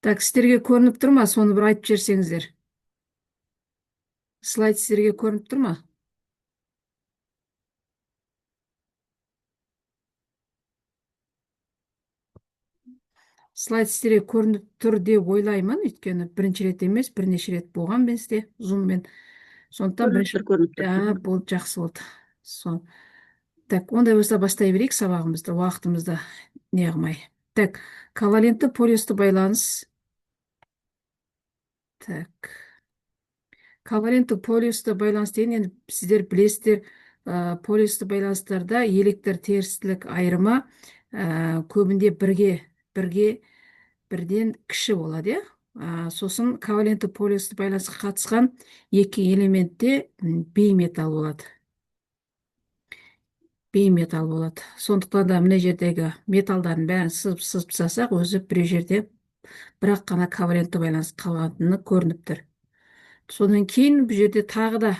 Так, сіздерге көрініп тұр ма? Соны бір айтып жіберсеңіздер. Слайд сіздерге көрініп тұр ма? Слайд сіздерге көрініп тұр деп ойлаймын, өйткені бірінші рет емес, бірнеше рет болған менде зуммен. Сондықтан Көрініп бірінші тұр, көрініп тұр. А, болды, жақсы болды. Сол. Так, ондай болса, бастай берейік сабағымызды, уақытымызды не қылмай. Так, ковалентті полюсті байланыс. Так. Ковалентті полюсті байланыс деген енді сіздер білесіздер, полюсті байланыстарда электр терістілік айырма көбінде бірден кіші болады, иә? Сосын ковалентті полюсті байланысқа қатысқан екі элементте бейметалл болады. Бейметалл болады. Сондықтан да мына жердегі металдардың бәрін сызып сызып тастасақ, өзі бір жерде бірақ қана ковалентті байланыс қалғаны көрініп тұр. Содан кейін бұл жерде тағы да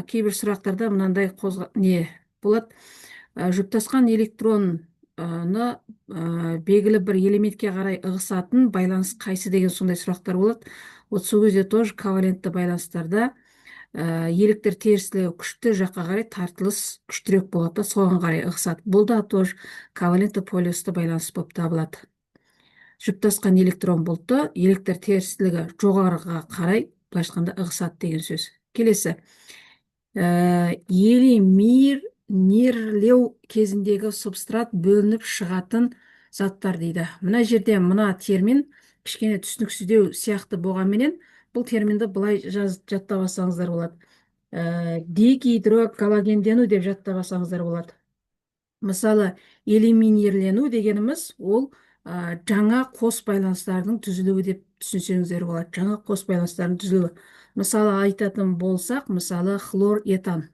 кейбір сұрақтарда мынандай не болады. Жұптасқан электроны белгілі бір элементке қарай ығысатын байланыс қайсы деген сондай сұрақтар болады. Вот сол кезде тоже ковалентті байланыстарда электр терістілігі күшті жаққа қарай тартылыс күштірек болады да, соған қарай ығысады. Бұл да тоже ковалентті полюсті байланыс болып табылады. Жұптасқан электрон бұлты электр терістілігі жоғарыға қарай, былайша айтқанда, ығысады деген сөз. Келесі. Елиминирлеу кезіндегі субстрат бөлініп шығатын заттар дейді. Мына жерде мына термин кішкене түсініксіздеу сияқты болғанменен, бұл терминді былай жаттап алсаңыздар болады. Дегидрогалогендену деп жаттап алсаңыздар болады. Мысалы, элиминирлену дегеніміз ол жаңа қос байланыстардың түзілуі деп түсінсеңіздер болады. Жаңа қос байланыстардың түзілуі. Мысалы, айтатын болсақ, мысалы, хлор этан.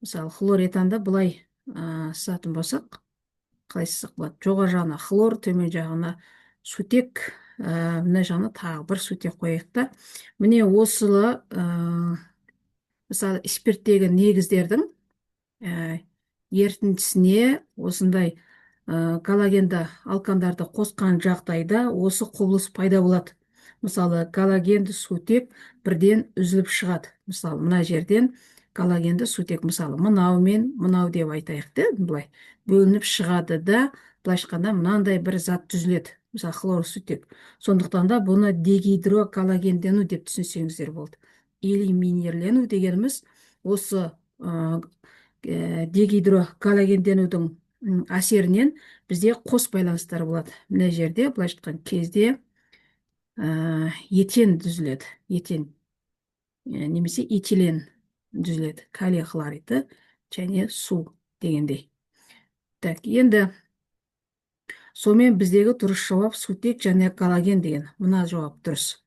Мысалы, хлор этанды былай сызатын болсақ, қалай сызсақ болады? Жоғары жағына хлор, төмен жағына сутек, мына жағына тағы бір сутек қояйық та. Міне осылы, мысалы, спирттегі негіздердің ерітіндісіне осындай галогенді алкандарды қосқан жағдайда осы құбылыс пайда болады. Мысалы, галогенді сутек бірден үзіліп шығады. Мысалы, мына жерден галогенді сутек, мысалы, мынау мен мынау деп айтайық та, былай бөлініп шығады да, былайша айтқанда, мынандай бір зат түзіледі. Мысалы, хлор сутек. Сондықтан да бұны дегидрогалогендену деп түсінсеңіздер болды. Элиминирлену дегеніміз осы дегидрогалогенденудің әсерінен бізде қос байланыстар болады. Мына жерде, былайша айтқан кезде, этен түзіледі. Этен немесе этилен түзіледі. Калий хлориді және су дегендей. Так, енді сонымен біздегі дұрыс жауап сутек және галоген деген. Мына жауап дұрыс.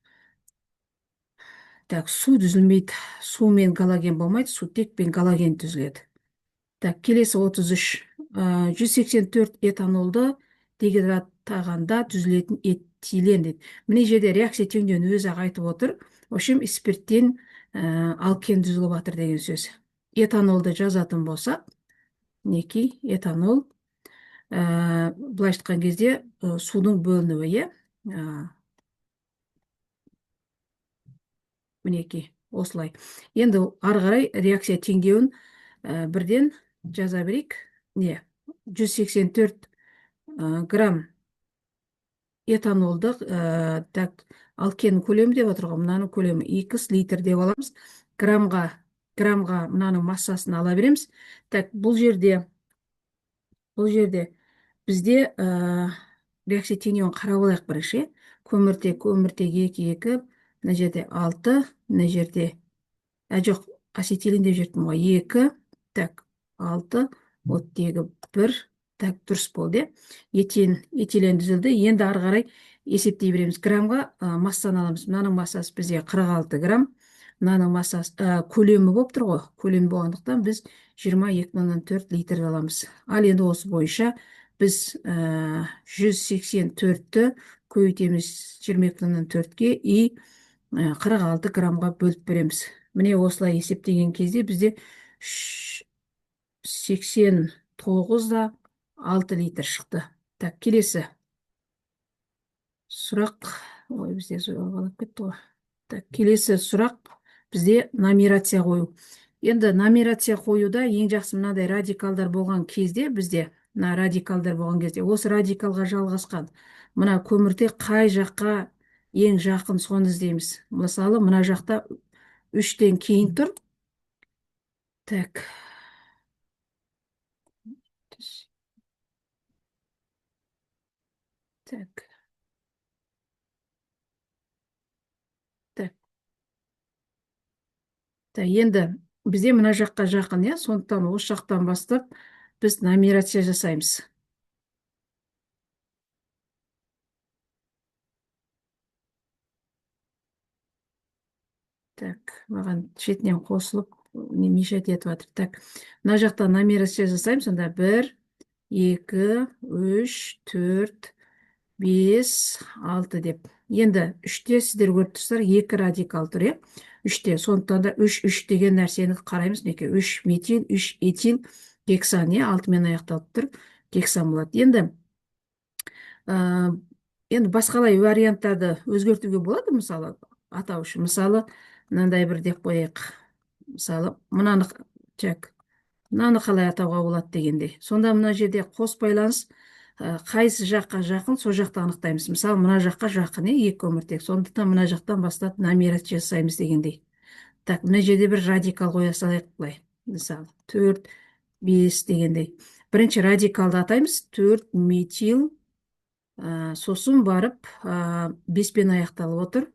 Так, су түзілмейді. Су мен галоген болмайды, сутек пен галоген түзіледі. Так, келесі 33. 184 этанолды дегидраттағанда түзілетін этилен дейді. Мына жерде реакция теңдеуін өзі ақ айтып отыр. В общем, спирттен алкен түзіліп жатыр деген сөз. Этанолды жазатын болсақ, мінекей этанол, былайша айтқан кезде, судың бөлінуі, иә? Мінекей осылай. Енді ары қарай реакция теңдеуін бірден жаза берейік. Не, 184 грамм этанолды, так, алкен көлемі деп отыр ғой, мынаның көлемі x литр деп аламыз. Граммға мынаның массасын ала береміз. Так, бұл жерде бізде реакция теңдеуін қарап алайық бірінші. Көміртек, көміртек 2, 2, мына жерде 6, мына жерде, жоқ, ацетилен деп жібердім ғой, 2, так, 6, оттегі 1, так, дұрыс болды, иә? Этилен түзілді. Енді ары қарай есептей береміз. Граммға массаны аламыз. Мынаның массасы бізде 46 грамм. Мынаның массасы, көлемі болып тұр ғой. Көлемі болғандықтан біз 22,4 литр аламыз. Ал енді осы бойынша біз 184-ті көбейтеміз 22,4-ке и 46 граммға бөліп береміз. Міне, осылай есептеген кезде бізде 89 да 6 литр шықты. Так, келесі сұрақ. Ой, бізде жоғалып кетті ғой. Так, келесі сұрақ бізде нумерация қою. Енді нумерация қоюда ең жақсы мынадай радикалдар болған кезде, бізде мына радикалдар болған кезде, осы радикалға жалғасқан мына көміртек қай жаққа ең жақын, соны іздейміз. Мысалы, мына жақта үштен кейін тұр. Так, так, так, так. Енді бізде мына жаққа жақын, иә, сондықтан осы жақтан бастап біз нумерация жасаймыз. Так, маған шетінен қосылып не мешать етіп жатыр. Так, мына жақта нумерация жасаймыз. Сонда бір, екі, үш, төрт, бес, алты деп. Енді үште, сіздер көріп тұрсыздар, екі радикал тұр, иә, үште. Сондықтан да үш, үш деген нәрсені қараймыз. Мінекей, үш метил, үш этил гексан, иә, алтымен аяқталып тұр, гексан болады. Енді басқалай варианттарды өзгертуге болады. Мысалы, атау үшін, мысалы, мынандай бір деп қояйық. Мысалы, мынаны, так, мынаны қалай атауға болады дегендей. Сонда мына жерде қос байланыс қайсы жаққа жақын, сол жақты анықтаймыз. Мысалы, мына жаққа жақын, иә, екі көміртек. Сондықтан мына жақтан бастап нумерация жасаймыз дегендей. Так, мына жерде бір радикал қоя салайық былай. Мысалы, төрт, бес дегендей. Бірінші радикалды атаймыз: төрт метил, сосын барып беспен аяқталып отыр,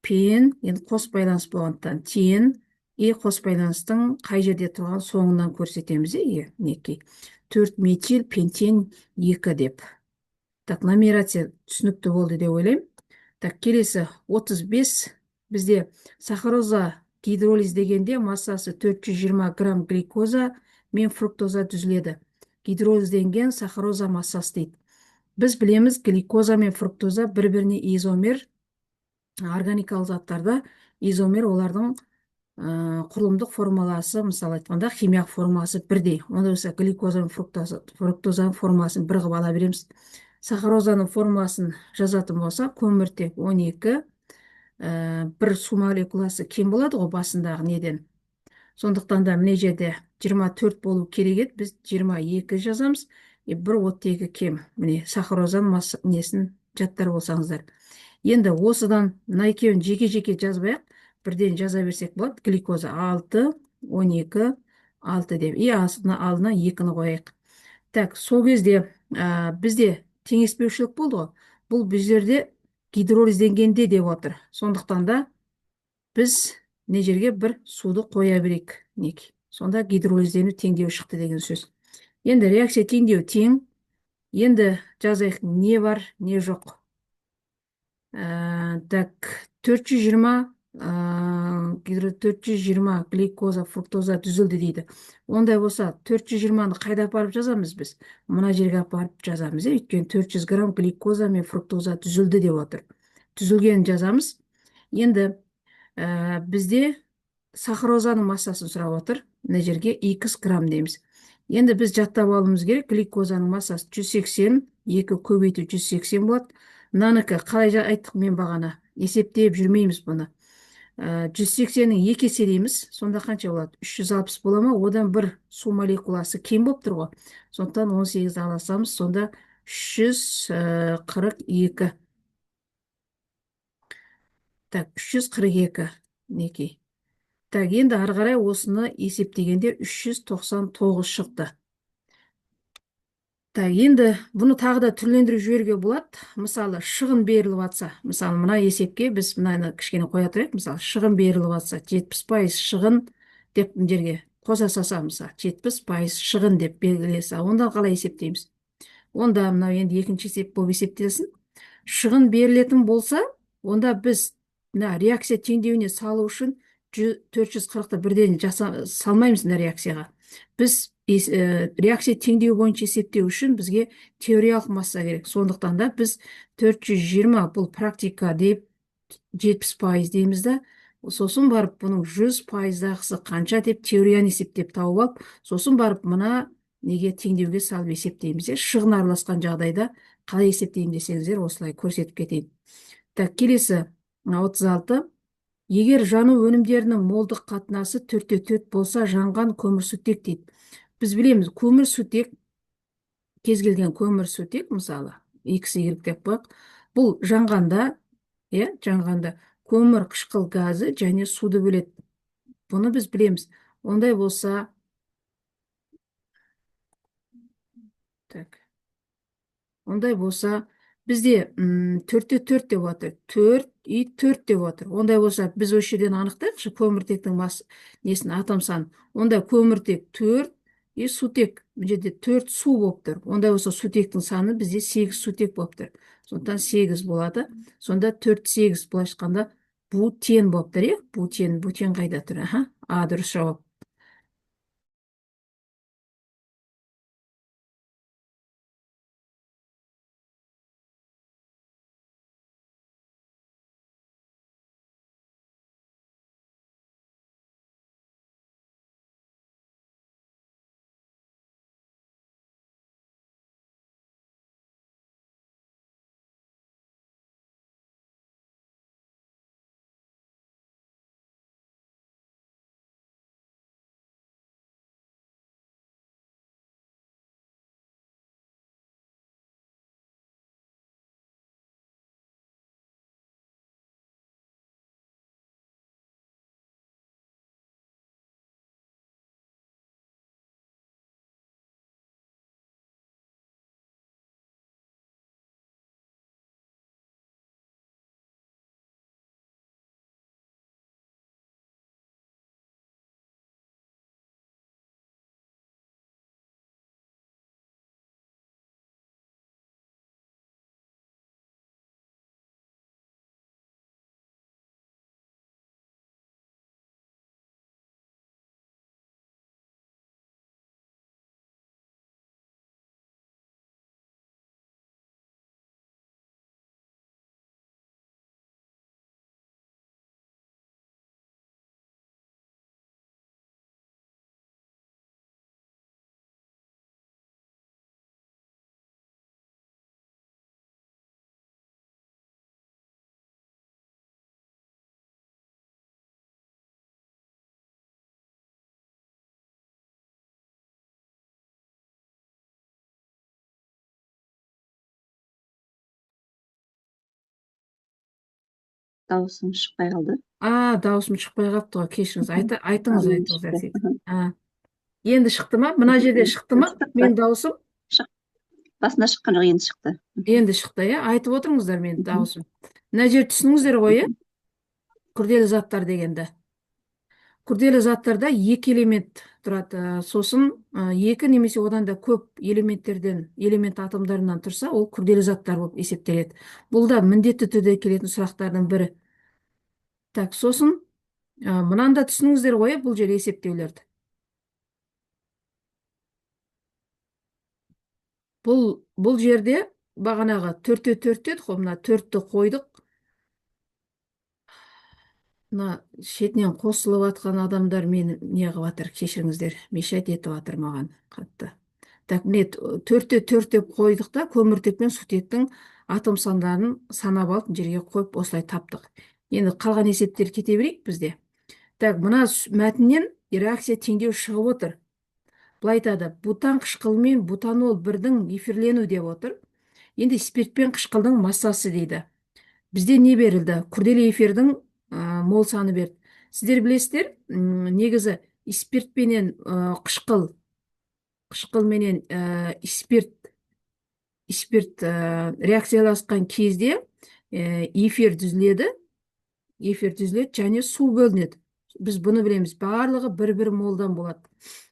пен. Енді қос байланыс болғандықтан тен и қос байланыстың қай жерде тұрған соңынан көрсетеміз, иә, мінекей, төрт метил пентен екі деп. Так, нумерация түсінікті болды деп ойлаймын. Так, келесі 35. Бізде сахароза гидролиздегенде массасы 420 грамм глюкоза мен фруктоза түзіледі. Гидролизденген сахароза массасы дейді. Біз білеміз, глюкоза мен фруктоза бір біріне изомер. Органикалық заттарда изомер олардың құрылымдық формуласы, мысалы айтқанда, химиялық формуласы бірдей. Онда болса глюкоза мен фруктозаның формуласын бір қылып ала береміз. Сахарозаның формуласын жазатын болсақ, көміртек 12, бір су молекуласы кем болады ғой басындағы неден. Сондықтан да мына жерде 24 болу керек еді, біз 22 жазамыз и бір оттегі кем. Міне, сахарозаның несін жаттар болсаңыздар. Енді осыдан мына екеуін жеке жеке жазбай ақ, бірден жаза берсек болады. Глюкоза 6, 12, 6 деп и астына, алдына екіні қояйық. Так, сол кезде бізде теңеспеушілік болды ғой. Бұл бұл жерде гидролизденгенде деп отыр. Сондықтан да біз мына жерге бір суды қоя берейік, мінекей. Сонда гидролиздену теңдеуі шықты деген сөз. Енді реакция теңдеуі тең. Енді жазайық, не бар, не жоқ. Так, 420 420 глюкоза, фруктоза түзілді дейді. Ондай болса 420-ны қайда апарып жазамыз біз? Мына жерге апарып жазамыз, иә, өйткені 400 грамм глюкоза мен фруктоза түзілді деп отыр. Түзілгенін жазамыз. Енді бізде сахарозаның массасын сұрап отыр. Мына жерге x грамм дейміз. Енді біз жаттап алуымыз керек: глюкозаның массасы 180, 2 көбейту 180 болады. Мынанікі қалай айттық мен бағана, есептеп жүрмейміз бұны. 180-нің екі еселейміз, сонда қанша болады? 360 бола ма? Одан бір су молекуласы кем болып тұр ғой, сондықтан 18 ала саламыз. Сонда 342. Так, 342, мінекей. Так, енді ары қарай осыны есептегенде 399 шықты. Так, енді бұны тағы да түрлендіріп жіберуге болады. Мысалы, шығын беріліп жатса, мысалы, мына есепке біз мынаны кішкене қоя тұрайық. Мысалы, шығын беріліп жатса, 70% шығын деп мына жерге қоса салсақ, мысалы, 70% шығын деп белгілесе, онда қалай есептейміз? Онда мынау енді екінші есеп болып есептелсін. Шығын берілетін болса, онда біз мына реакция теңдеуіне салу үшін 440-ты бірден салмаймыз мына реакцияға. Біз реакция теңдеу бойынша есептеу үшін бізге теориялық масса керек. Сондықтан да біз 420 бұл практика деп 70% дейміз да. Сосын барып бұның 100%-дағысы қанша деп теорияны есептеп тауып алып, сосын барып мына неге теңдеуге салып есептейміз. Шығын араласқан жағдайда қалай есептеймін десеңіздер, осылай көрсетіп кетейін. Так, келесі 36. Егер жану өнімдерінің молдық қатынасы 4:4 болса, жанған көмірсутек дейді. Біз білеміз, көмірсутек, кез келген көмірсутек, мысалы, X, Y деп қояйық, бұл жанғанда, иә, жанғанда көмір қышқыл газы және суды бөледі. Бұны біз білеміз. Ондай болса, так. Ондай болса, бізде 4:4 деп отыр. 4 и 4 деп отыр. Ондай болса, біз осы жерден анықтайықшы көміртектің несін, атом санын. Онда көміртек 4 и сутек, мына жерде 4 су болып тұр. Ондай болса, сутектің саны бізде 8 сутек болып тұр. Сондықтан 8 болады. Сонда 4 8, былайша айтқанда бутен болып тұр, иә? Бутен, бутен қайда тұр? Аха, А дұрыс жауап. Дауысым шықпай қалды. А, дауысым шықпай қалыпты ғой, кешіріңіз. Айтыңыз, айтыңыз, Шықты. Әсет. А, енді шықты ма? Мына жерде шықты ма? Шықты. Менің дауысым? Басында шыққан жоқ, енді шықты. Енді шықты, иә? Айтып отырыңыздар менің дауысым. Мына жер түсініңіздер ғой, иә? Күрделі заттар дегенді. Күрделі заттарда екі элемент тұрады. Сосын екі немесе одан да көп элементтерден, элемент атомдарынан тұрса, ол күрделі заттар болып есептеледі. Бұл да міндетті түрде келетін сұрақтардың бірі. Так, сосын мынаны да түсініңіздер ғой, бұл жер есептеулерді. Бұл жерде бағанағы 4:4 дедік қой, мына 4-ті қойдық. Мына шетінен қосылып атқан адамдар мені не қылып жатыр, кешіріңіздер, мешать етіп жатыр маған қатты. Так, міне 4:4 деп қойдық та, көміртек пен сутектің атом сандарын санап алып, мына жерге қойып осылай таптық. Енді қалған есептер кете берейік бізде. Так, мына мәтіннен реакция теңдеу шығып отыр. Былай айтады, бутан қышқылы мен бутанол бірдің эфирлену деп отыр. Енді спирт пен қышқылдың массасы дейді. Бізде не берілді? Күрделі эфирдің мол саны берді. Сіздер білесіздер, негізі спирт пенен қышқыл, қышқыл менен спирт реакцияласқан кезде эфир түзіледі, эфир түзіледі және су бөлінеді. Біз бұны білеміз. Барлығы бір-бір молдан болады.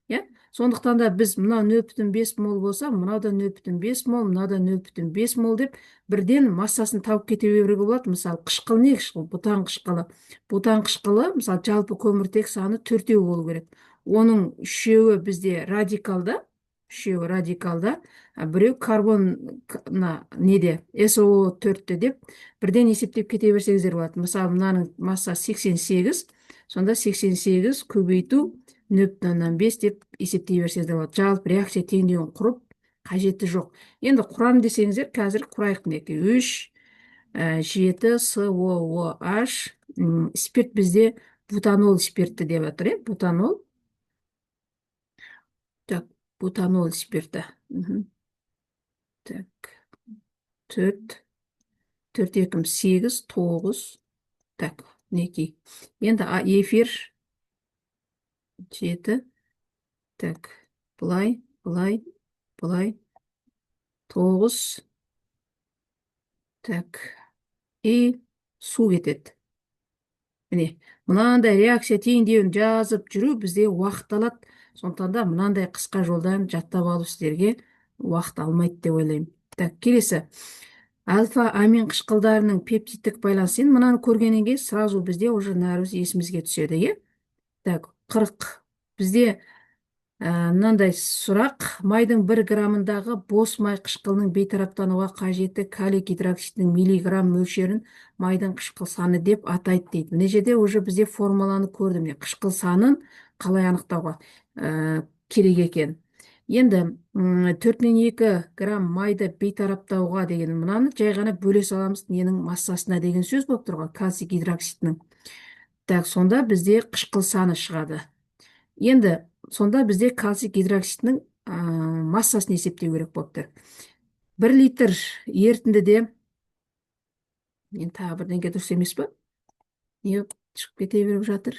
Иә? Сондықтан да біз мынау 0,5 мол болса, мынау да 0,5 мол, мынау да 0,5 мол деп бірден массасын тауып кете беруге болады. Мысалы, қышқыл не қышқыл? Бутан қышқылы. Бутан қышқылы, мысалы, жалпы көміртек саны 4 болу керек. Оның 3-еуі бізде радикалда, Үшеуі радикалда, біреу карбон мына неде, СО 4-те деп бірден есептеп кете берсеңіздер болады. Мысалы, мынаның массасы 88, сонда 88 көбейту 0,5 деп есептей берсеңіздер болады. Жалпы реакция теңдеуін құрып қажеті жоқ. Енді құрам десеңіздер, қазір құрайық. Мінекей, 3, 7 СООH, спирт бізде бутанол спирті деп жатыр, иә, бутанол. Так, бутанол спирті. Так, 4, 4, 2, 8, 9. Так, мінекей. Енді эфир 7. Так, былай, былай, былай. 9. Так, и су кетеді. Міне, мынандай реакция теңдеуін жазып жүру бізде уақыт алады. Сондықтан да мынандай қысқа жолдан жаттап алу сіздерге уақыт алмайды деп ойлаймын. Так, келесі. Альфа амин қышқылдарының пептидтік байланысы. Енді мынаны көргеннен кейін сразу бізде уже нәріміз есімізге түседі, иә? Так, 40. Бізде мынандай сұрақ: майдың 1 граммындағы бос май қышқылының бейтараптануға қажетті калий гидроксидінің миллиграмм мөлшерін майдың қышқыл саны деп атайды дейді. Мына жерде уже бізде формуланы көрдім. Міне, қышқыл санын қалай анықтауға керек екен. Енді 4,2 грамм майды бейтараптауға деген, мынаны жай ғана бөле саламыз ненің массасына деген сөз болып тұр ғой, кальций гидроксидінің. Так, сонда бізде қышқыл саны шығады. Енді сонда бізде кальций гидроксидінің массасын есептеу керек болып тұр. 1 литр ерітіндіде, енді тағы бірдеңе дұрыс емес па? Не шығып кете беріп жатыр?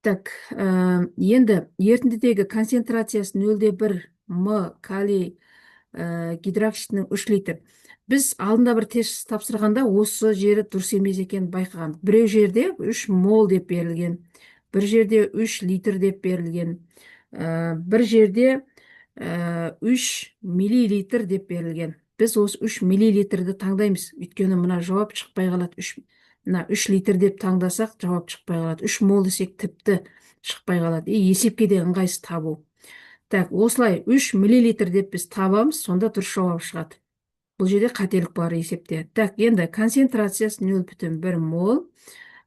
Так, енді ерітіндідегі концентрациясы 0,1 м калий гидроксидінің 3 литр. Біз алдында бір тест тапсырғанда осы жері дұрыс емес екенін байқаған. Біреу жерде 3 мол деп берілген, бір жерде 3 литр деп берілген, бір жерде 3 миллилитр деп берілген. Біз осы 3 миллилитрді таңдаймыз, өйткені мына жауап шықпай қалады. 3, мына 3 литр деп таңдасақ, жауап шықпай қалады. 3 мол десек, тіпті шықпай қалады. И есепке де ыңғайсыз табу. Так, осылай 3 миллилитр деп біз табамыз, сонда дұрыс жауап шығады. Бұл жерде қателік бар есепте. Так, енді концентрациясы 0,1 мол,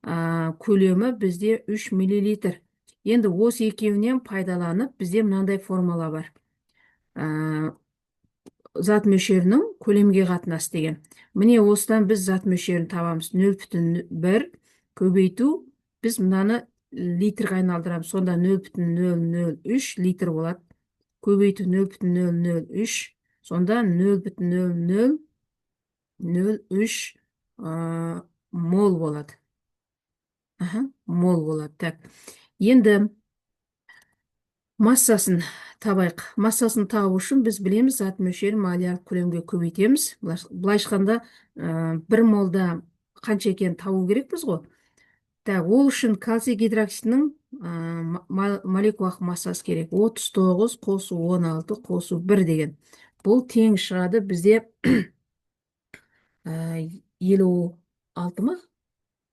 көлемі бізде 3 миллилитр. Енді осы екеуінен пайдаланып, бізде мынандай формула бар. Зат мөлшерінің көлемге қатынасы деген. Міне, осыдан біз зат мөлшерін табамыз. 0,1 көбейту, біз мынаны литрға айналдырамыз. Сонда 0,003 литр болады. Көбейту 0,003, сонда 0,0003 мол болады. Аха, мол болады. Так. Енді массасын табайық. Массасын табу үшін біз білеміз, зат мөлшерін моляр көлемге көбейтеміз. Былайша айтқанда, 1 молда қанша екенін табу керекпіз ғой. Так, ол үшін кальций гидроксидінің молекулалық массасы керек. 39 қосу 16 қосу 1 деген. Бұл тең шығады бізде 56 ма?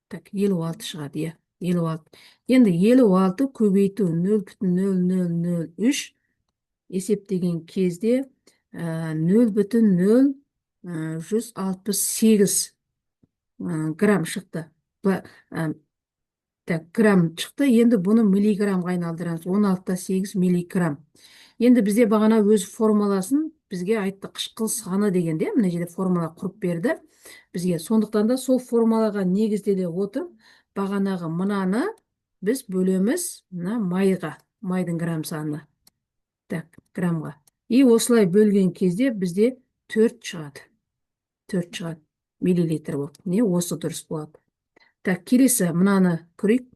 Так, 56 шығады, иә. 56. Енді 56 көбейту 0,0003 есептеген кезде 0,0168 грамм шықты. Так, грамм шықты. Енді бұны миллиграммға айналдырамыз. 16,8 миллиграмм. Енді бізде бағана өз формуласын бізге айтты, қышқыл саны дегенде, мына жерде формула құрып берді бізге. Сондықтан да сол формулаға негізделе отырып, бағанағы мынаны біз бөлеміз мына майға, майдың грамм санына. Так, граммға. И осылай бөлген кезде бізде 4 шығады. 4 шығады миллилитр болып. Не, осы дұрыс болады. Так, келесі мынаны көрейік.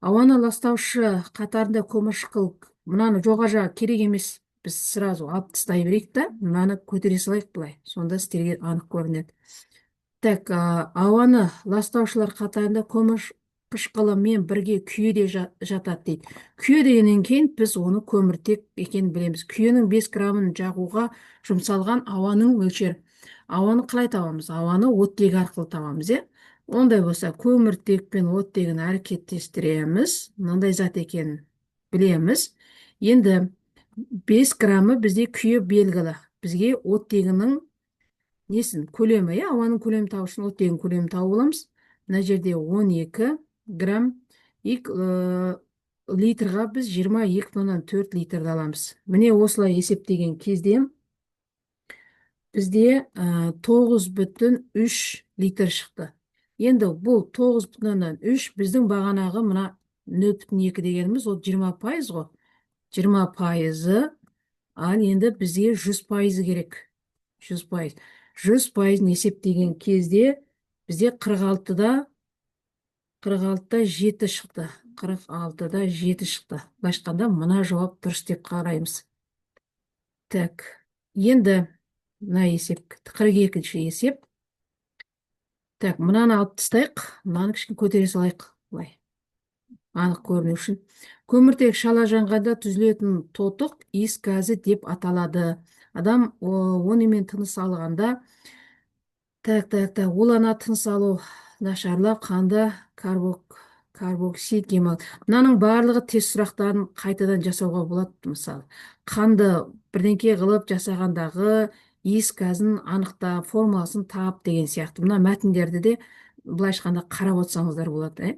Ауаны ластаушы қатарында көмірқышқыл, мынаны жоғары жағы керек емес. Біз сразу алып тастай берейік та, мынаны көтере салайық былай. Сонда сіздерге анық көрінеді. Так, ауаны ластаушылар қатарында көмір қышқылымен бірге күйе де жатады дейді. Күйе дегеннен кейін біз оны көміртек екенін білеміз. Күйенің 5 граммын жағуға жұмсалған ауаның мөлшері. Ауаны қалай табамыз? Ауаны оттегі арқылы табамыз, иә? Ондай болса, көміртек пен оттегін әрекеттестіреміз. Мынандай зат екенін білеміз. Енді 5 граммы бізде күйе белгілі. Бізге оттегінің несін, көлемі, иә, ауаның көлемін табу үшін оттегінің көлемін тауып аламыз. Мына жерде 12 грамм, литрға біз 22,4 литрді аламыз. Міне, осылай есептеген кезде бізде 9,3 литр шықты. Енді бұл 9,3 біздің бағанағы мына 0,2 дегеніміз, ол 20% ғой. 20%-ы, ал енді бізге 100%-ы керек. 100%. 100%-ын есептеген кезде бізде 46-да 7 шықты. 46-да 7 шықты. Былайша айтқанда, мына жауап дұрыс деп қараймыз. Так, енді мына есеп, 42-ші есеп. Так, мынаны алып тастайық, мынаны кішкене көтере салайық, былай анық көріну үшін. Көміртек шала жанғанда түзілетін тотық иіс газы деп аталады. Адам онымен тыныс алғанда, так, так, так, ол ана тыныс алу нашарлап, қанда карбоксид гемоглобин. Мынаның барлығы тест сұрақтарын қайтадан жасауға болады. Мысалы, қанды бірдеңке қылып жасағандағы иіс газын анықта, формуласын тап деген сияқты. Мына мәтіндерді де, былайша айтқанда, қарап отырсаңыздар болады, ә?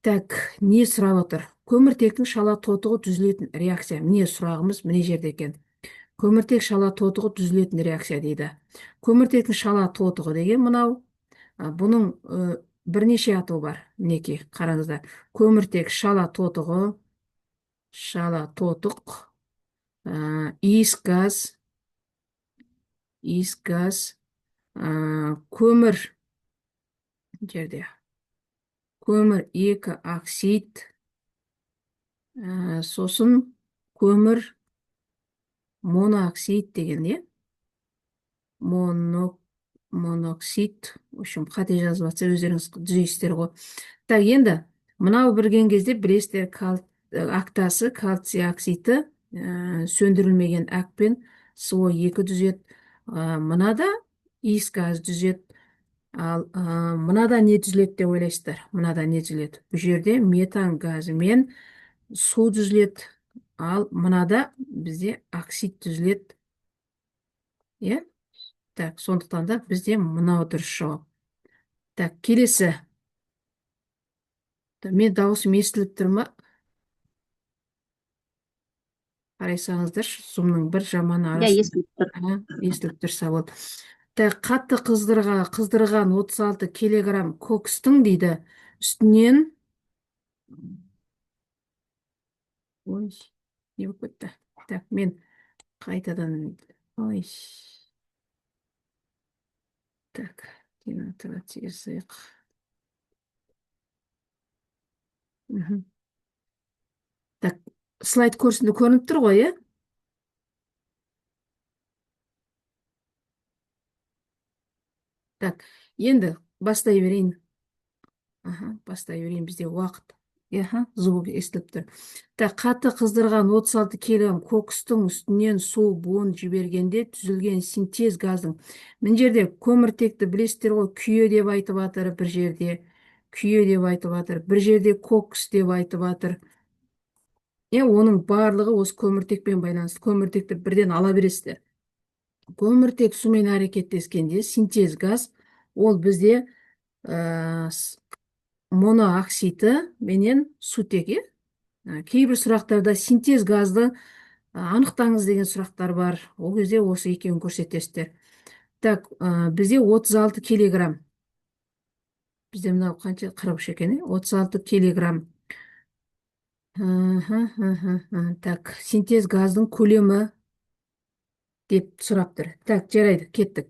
Так, не сұрап отыр? Көміртектің шала тотығы түзілетін реакция. Міне, сұрағымыз міне жерде екен. Көміртек шала тотығы түзілетін реакция дейді. Көміртектің шала тотығы деген мынау. Бұның бірнеше атауы бар. Мінекей, қараңыздар: көміртек шала тотығы, шала тотық, иіс газ, иіс газ, көмір жерде көмір екі оксид, сосын көмір монооксид деген, иә, моноксид. В общем, қате жазып жатса, өздеріңіз түзейсіздер ғой. Так, енді мынау бірген кезде, білесіздер, әктасы, кальций оксиді сөндірілмеген әкпен СО2 түзеді. Мынада иіс газ түзеді. Ал мынада не түзіледі деп ойлайсыздар? Мынада не түзіледі? Бұл жерде метан газы мен су түзіледі. Ал мынада бізде оксид түзіледі, иә. Так, сондықтан да бізде мынау дұрыс жауап. Так, келесі. Мен дауысым естіліп тұр ма, қарайсаңыздаршы. Зумның бір жаманы Иә, арасында. Естіліп тұр. Естіліп тұрса болды. Так, қатты қыздырған 36 килограмм кокстың дейді үстінен, ой, не болып кетті? Так, мен қайтадан, ой, так, денатурация жасайық. Так, слайд көрсін, көрініп тұр ғой, иә? Так, енді бастай берейін. Аха, бастай берейін, бізде уақыт. Аха, звук естіліп тұр. Так, қатты қыздырған 36 килограмм кокстың үстінен су буын жібергенде түзілген синтез газдың. Мына жерде көміртекті білесіздер ғой, күйе деп айтып жатыр бір жерде. Күйе деп айтып жатыр, бір жерде кокс деп айтып жатыр. Оның барлығы осы көміртекпен байланысты. Көміртекті бірден ала бересіздер. Көміртек сумен әрекеттескенде синтез газ, ол бізде монооксиді менен сутек, иә? Кейбір сұрақтарда синтез газды анықтаңыз деген сұрақтар бар. Ол кезде осы екеуін көрсетесіздер. Так, бізде 36 килограмм. Бізде мынау қанша, 43 екен, иә? 36 килограмм. Так, синтез газдың көлемі деп сұрап тұр. Так, жарайды, кеттік.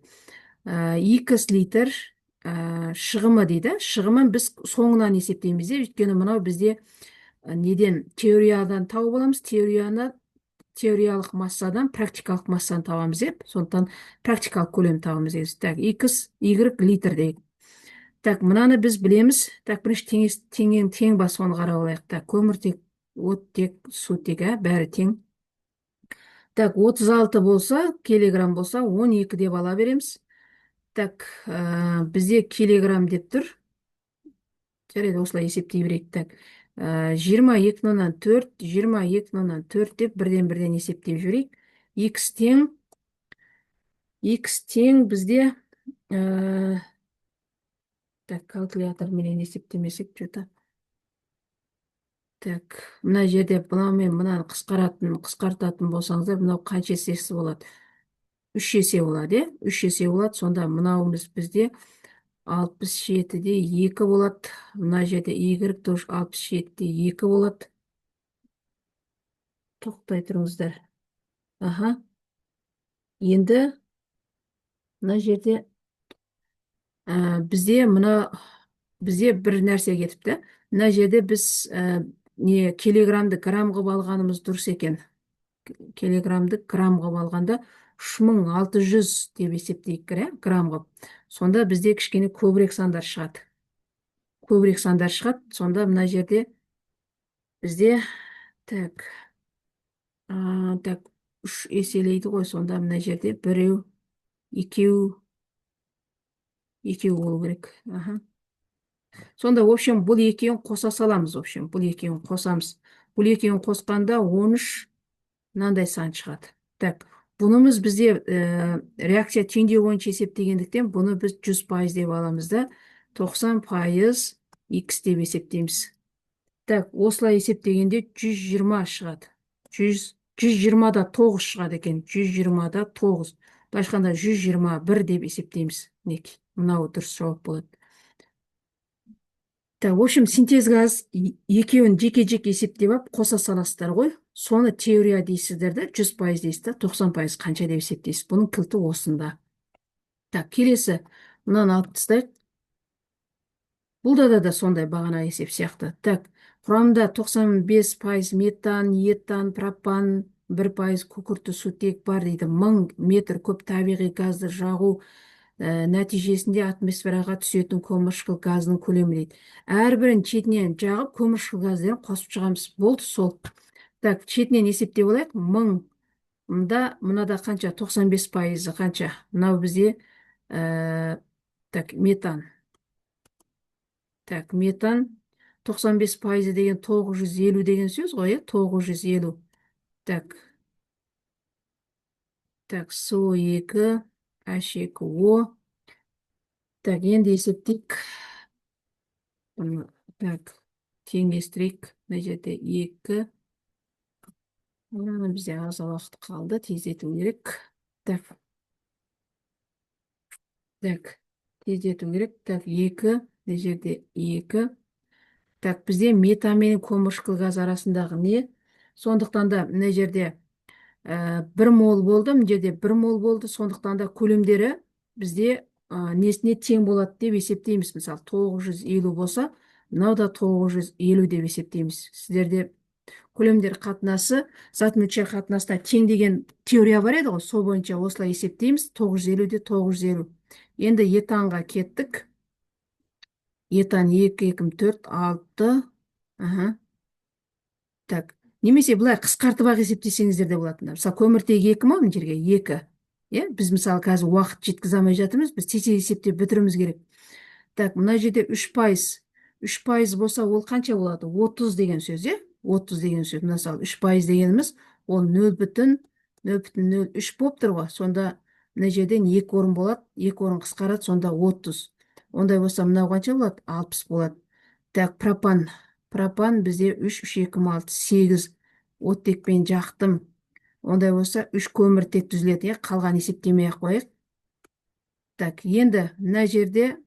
X литр шығымы дейді. Шығымын біз соңынан есептейміз де, өйткені мынау бізде неден, теориядан тауып аламыз, теорияны, теориялық массадан практикалық массаны табамыз деп, сондықтан практикалық көлем табамыз дейміз. Так, x, y литр дейік. Так, мынаны біз білеміз. Так, бірінші теңес, тең, тең ба, соны қарап алайық. Так, көміртек, оттек, сутек, ә, бәрі тең. Так, 36 болса, килограмм болса, 12 деп ала береміз. Так, бізде килограмм деп тұр. Жарайды, осылай есептей берейік. Так, 22,4, 22,4 деп бірден-бірден есептеп жіберейік. X тең, X тең бізде, так, калькуляторменен есептемесек что-то. Так, мына жерде мынау мен мынаны қысқартатын болсаңыздар, мынау қанша есесі болады? 3 есе болады, иә? 3 есе болады. Сонда мынауымыз бізде 67,2 болады. Мына жерде Y тоже 67,2 болады. Тоқтай тұрыңыздар. Аха. Енді мына жерде бізде мына бізде бір нәрсе кетіпті. Мына жерде біз не килограммды грамм қылып алғанымыз дұрыс екен. Килограммды грамм қылып алғанда 3600 деп есептейік, иә, грамм қылып. Сонда бізде кішкене көбірек сандар шығады. Көбірек сандар шығады. Сонда мына жерде бізде так, так, 3 еселейді ғой. Сонда мына жерде біреу, екеу, екеу болу керек. Аха. Сонда, в общем, бұл екеуін қоса саламыз, в общем, бұл екеуін қосамыз. Бұл екеуін қосқанда 13 мынандай сан шығады. Так, бұнымыз бізде реакция теңдеу бойынша есептегендіктен, бұны біз 100% деп аламыз да, 90% x деп есептейміз. Так, осылай есептегенде 120 шығады. 100, 120-да 9 шығады екен. 120-да 9. Былайша айтқанда 121 деп есептейміз. Мінекей, мынау дұрыс жауап болады. Так, в общем, синтез газ екеуін жеке-жеке есептеп алып қоса саласыздар ғой. Соны теория дейсіздер да, 100% дейсіз да, 90% қанша деп есептейсіз. Бұның кілті осында. Так, келесі мынаны алып тастайық. Бұл да сондай бағана есеп сияқты. Так, құрамында 95% метан, этан, пропан, 1% күкіртті сутек бар дейді. 1000 метр куб табиғи газды жағу нәтижесінде атмосфераға түсетін көмірқышқыл газының көлемі дейді. Әрбірін шетінен жағып, көмірқышқыл газдерін қосып шығамыз. Болды сол. Так, шетінен есептеп алайық. 1000 мында, мынада қанша? 95%-ы қанша? Мынау бізде так, метан. Так, метан 95% деген 950 деген сөз ғой, иә? 950. Так. Так, СО2, H2O. Так, енді есептейік. Так, теңдестірейік. Мына жерде 2. Мынаны бізде аз уақыт қалды, тездету керек. Так. Так, тездету керек. Так, 2, мына жерде 2. Так, бізде метан мен көмірқышқыл газ арасындағы не? Сондықтан да мына жерде 1 мол болды, мына жерде 1 мол болды. Сондықтан да көлемдері бізде несіне тең болады деп есептейміз. Мысалы, 950 болса, мынау да 950 деп есептейміз. Сіздерде көлемдер қатынасы зат мөлшер қатынасына тең деген теория бар еді ғой, сол бойынша осылай есептейміз. 950 де 950. Енді этанға кеттік. Этан 2, 2, 4, 6. Аха. Так, немесе былай қысқартып ақ есептесеңіздер де болатын. Мысалы, көміртегі 2 ма мына жерге? 2. Иә, біз мысалы қазір уақыт жеткізе алмай жатырмыз, біз тез есептеп бітіруіміз керек. Так, мына жерде 3%. 3% болса, ол қанша болады? 30 деген сөз, иә? 30 деген сөз. Мысалы, 3% дегеніміз ол 0,03 болып тұр ғой. Сонда мына жерден 2 орын болады, 2 орын қысқарады, сонда 30. Ондай болса, мынау қанша болады? 60 болады. Так, пропан. Пропан бізде 3, 3, 2, 6, 8 оттекпен жақтым. Ондай болса, 3 көміртек түзіледі, иә? Қалған есептемей ақ қояйық. Так, енді мына жерде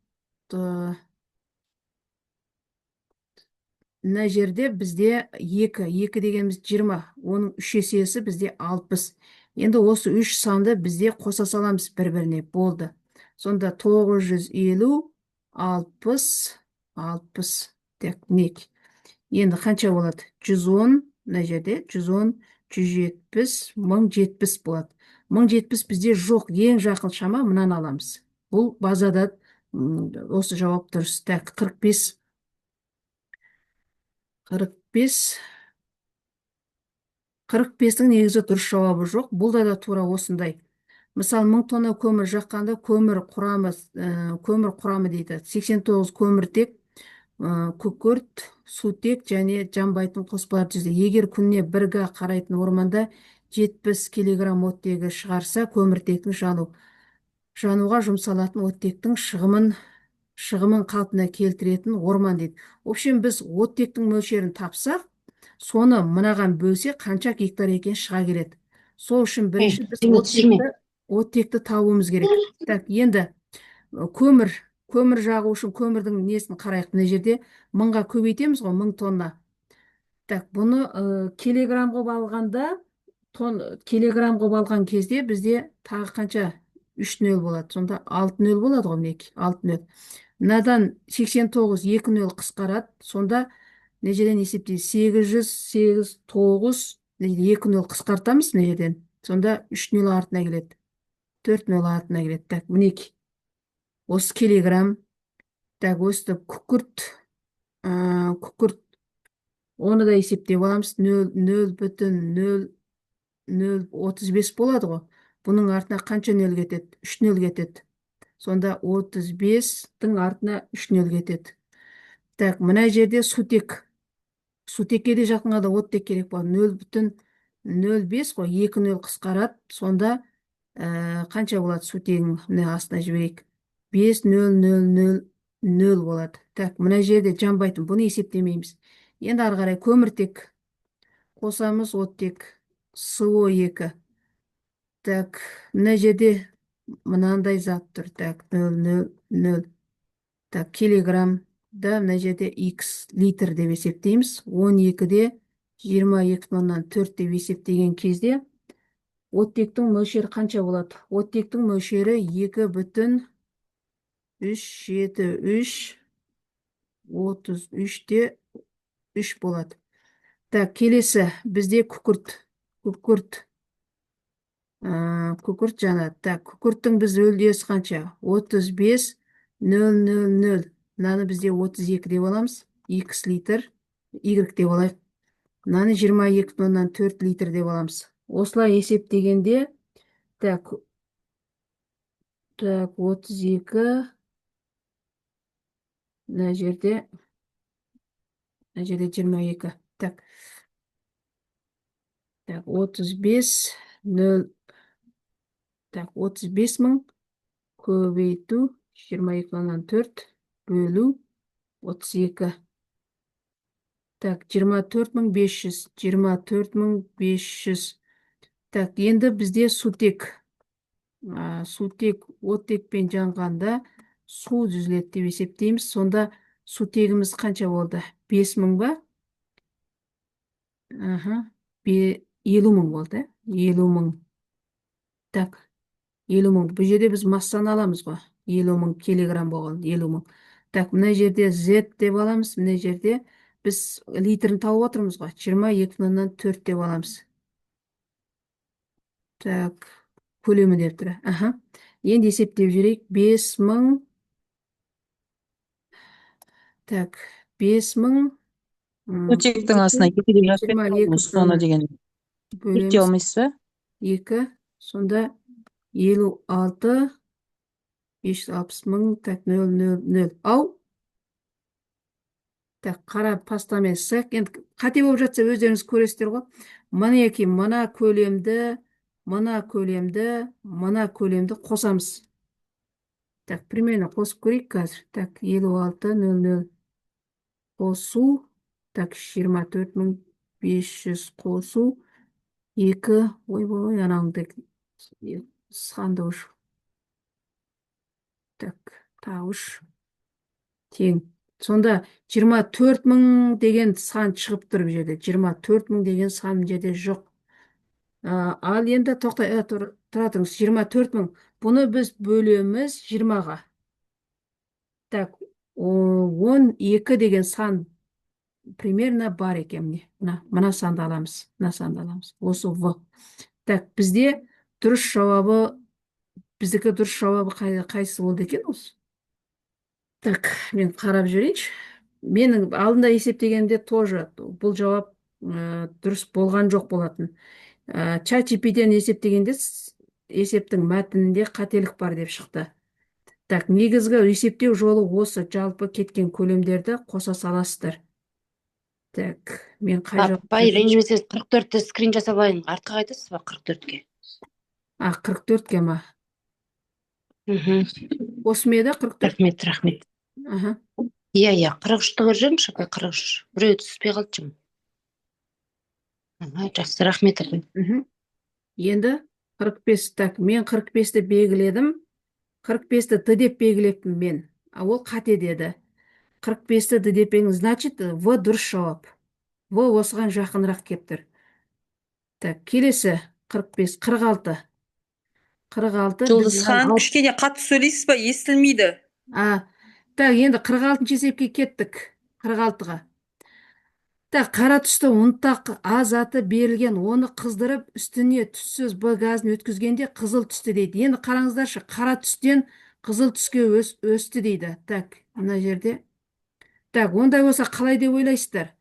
бізде 2, 2 дегеніміз 20, оның 3 есесі бізде 60. Енді осы 3 санды бізде қоса саламыз бір-біріне, болды. Сонда 950, 60, 60. Так, мінекей. Енді қанша болады? 110, мына жерде 110, 170, 1070 болады. 1070 бізде жоқ, ең жақын шама мынаны аламыз. Бұл базада осы жауап дұрыс. Так, 45. 45. 45-тің негізі дұрыс жауабы жоқ. Бұл да тура осындай. Мысалы, 1000 тонна көмір жаққанда көмір құрамы дейді. 89 көміртек, Күкірт, сутек және жанбайтын қоспалар түзеді. Егер күніне 1 га қарайтын орманда 70 килограмм оттегі шығарса, көміртектің жануға жұмсалатын оттектің шығымын қалпына келтіретін орман дейді. В общем, біз оттектің мөлшерін тапсақ, соны мынаған бөлсе, қанша гектар екен шыға келеді. Сол үшін бірінші біз оттекті табуымыз керек. Так, енді көмір жағу үшін көмірдің несін қарайық. Мына жерде 1000-ға көбейтеміз ғой, 1000 тонна. Так, бұны килограмм қылып алғанда, килограмм қылып алған кезде бізде тағы қанша? 3 нөл болады. Сонда 6 нөл болады ғой, мінекей, 6 нөл. Мынадан 89, 2 нөл қысқарады. Сонда мына жерден есептейміз. 808, 9, мына жерде 2 нөл қысқартамыз мына жерден. Сонда 3 нөл артына келеді. 4 нөл артына келеді. Так, мінекей. Осы килограмм. Так, өстіп күкірт, оны да есептеп аламыз. 0, 0 бүтін 0, 0, 35 болады ғой. Бұның артына қанша нөл кетеді? 3 нөл кетеді. Сонда 35-тің артына 3 нөл кетеді. Так, мына жерде сутек. Сутекке де жақынға да оттек керек болады. 0 бүтін 0,5 қой, 2 нөл қысқарады. Сонда қанша болады сутегің? Мына астына жіберейік. 5 0 0 0 0 болады. Так, мына жерде жанбайтын, бұны есептемейміз. Енді ары қарай көміртек қосамыз, оттек СО2. Так, мына жерде мынандай зат тұр. Так, 0 0 0. Так, килограмм да, мына жерде x литр деп есептейміз. 12-де 22,4 деп есептеген кезде оттектің мөлшері қанша болады? Оттектің мөлшері 2 бүтін 3 7 3 33-те 3 болады. Так, келесі бізде күкірт. Күкірт. Күкірт жанады. Так, күкірттің біз үлесі қанша? 35 0 0 0. Мынаны бізде 32 деп аламыз. X литр, Y деп алайық. Мынаны 22,4 литр деп аламыз. Осылай есептегенде, так, так, 32 мына жерде 22. Так, так, 35 0, так, 35 мың көбейту 22,4 бөлу 32. Так, 24 500, 24 500. Так, енді бізде сутек. Сутек оттекпен жанғанда су түзіледі деп есептейміз. Сонда сутегіміз қанша болды? 5000 ба? Аха, 50 000 болды, 50 000. Так, 50 000. Бұл жерде біз массаны аламыз ғой. 50 000 килограмм болған, 50 000. Так, мына жерде Z деп аламыз, мына жерде біз литрін тауып отырмыз ғой. 22,4 деп аламыз. Так, көлемі деп тұр. Аха. Енді есептеп жіберейік. 5000. Так, 5000 Сутектің астына екі деп жазып жиырма кеттім екі ғой, соны бүтін деген. Төрт бөлеміз алмайсыз ба? Екі, сонда 56 560 000, так, нөл, нөл, нөл. Ау. Так, қара пастамен сызайық. Енді қате болып жатса, өздеріңіз көресіздер ғой. Мінекей, мына көлемді, мына көлемді, мына көлемді қосамыз. Так, примерно қосып көрейік қазір. Так, 56, нөл, нөл қосу, так, 24 500 қосу, екі, ойбой, анауыңды санды уж. Так, тағы үш тең. Сонда 24 000 деген сан шығып тұр бұл жерде. 24 000 деген сан мына жерде жоқ. Ал енді тоқта, тұра тұрыңыз. 24 000. Бұны біз бөлеміз 20-ға. Так, 12 деген сан примерно бар екен, міне. Мына санды аламыз. Мына санды аламыз. Осы В. Так, бізде дұрыс жауабы, біздікі дұрыс жауабы қайсысы болды екен осы? Так, мен қарап жіберейінші. Менің алдында есептегенде тоже бұл жауап дұрыс болған жоқ болатын. ChatGPT-ден есептегенде есептің мәтінінде қателік бар деп шықты. Так, негізгі есептеу жолы осы: жалпы кеткен көлемдерді қоса саласыздар. Так, мен қай жауап? Апай, ренжімесеңіз, 44-ті скрин жасап алайын. Артқа қайтасыз ба 44-ке? А, 44-ке ма? Мхм. Осы ма еді 44? Рахмет, рахмет. Аха. Иә, 43-ті көріп жүрмінші, апай, 43. Біреуі түспей қалды жым. Аха, жақсы, рахмет, апай. Енді 45. Так, мен 45-ті белгіледім. 45-ті Д деп белгілеппін мен. А ол қате деді. 45-ті Д деп белгіледім. Значит, В дұрыс жауап. В осыған жақынырақ кеп тұр. Так, келесі 45, 46. 46. Біз Жұлдызхан, мынаны кішкене қатты сөйлейсіз ба, естілмейді. А, так, енді 46 есепке кеттік. 46-ға. Так, қара түсті ұнтақ А заты берілген, оны қыздырып, үстіне түссіз Б газын өткізгенде қызыл түсті дейді. Енді қараңыздаршы, қара түстен қызыл түске өсті дейді. Так, мына жерде. Так, ондай болса қалай деп ойлайсыздар?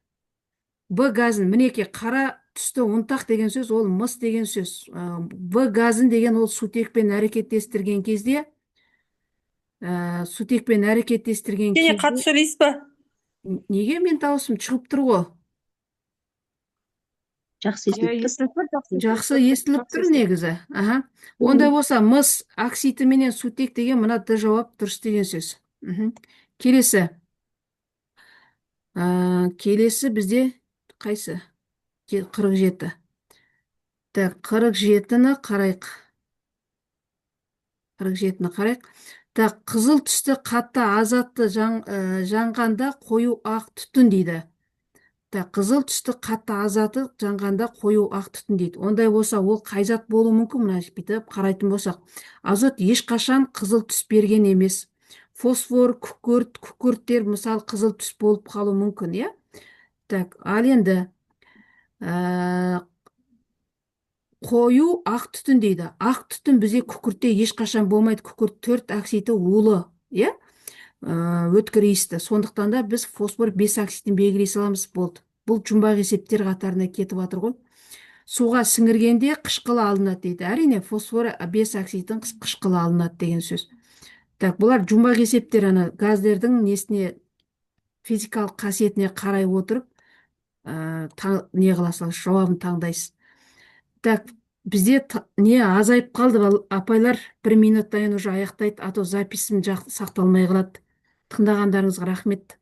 Б газын, мінекей, қара түсті ұнтақ деген сөз ол мыс деген сөз. Б газын деген ол сутекпен әрекеттестірген кезде, сутекпен әрекеттестірген Кішкене кезде қатты сөйлейсіз ба? Неге, мен дауысым шығып тұр ғой. Жақсы Иә, естіліп тұр. естіліп тұр, жақсы. Жақсы естіліп тұр негізі. Аха. Ондай болса, мыс оксиді менен сутек деген мына Д жауап дұрыс деген сөз. Келесі. Келесі бізде қайсы? 47. Так, 47-ні қарайық. 47-ні қарайық. Так, қызыл түсті қатты азотты жанғанда қою ақ түтін дейді. Так, қызыл түсті қатты азоты жанғанда қою ақ түтін дейді. Ондай болса, ол қай зат болуы мүмкін? Мына бүйтіп қарайтын болсақ, азот ешқашан қызыл түс берген емес. Фосфор, күкірт, күкірттер мысалы қызыл түс болып қалуы мүмкін, иә? Так, ал енді қою ақ түтін дейді. Ақ түтін бізде күкіртте ешқашан болмайды. Күкірт төрт оксиді улы, иә? Өткір иісті. Сондықтан да біз фосфор 5 оксидін белгілей саламыз, болды. Бұл жұмбақ есептер қатарына кетіп жатыр ғой. Суға сіңіргенде қышқылы алынады дейді. Әрине, фосфор 5 оксидін қышқылы алынады деген сөз. Так, бұлар жұмбақ есептер, ана газдердің несіне, физикалық қасиетіне қарай отырып, не қыла саласыз, жауабын таңдайсыз. Так, бізде не азайып қалды, апайлар, бір минуттан кейін уже аяқтайды, а то записім сақталмай қалады. Тыңдағандарыңызға рахмет.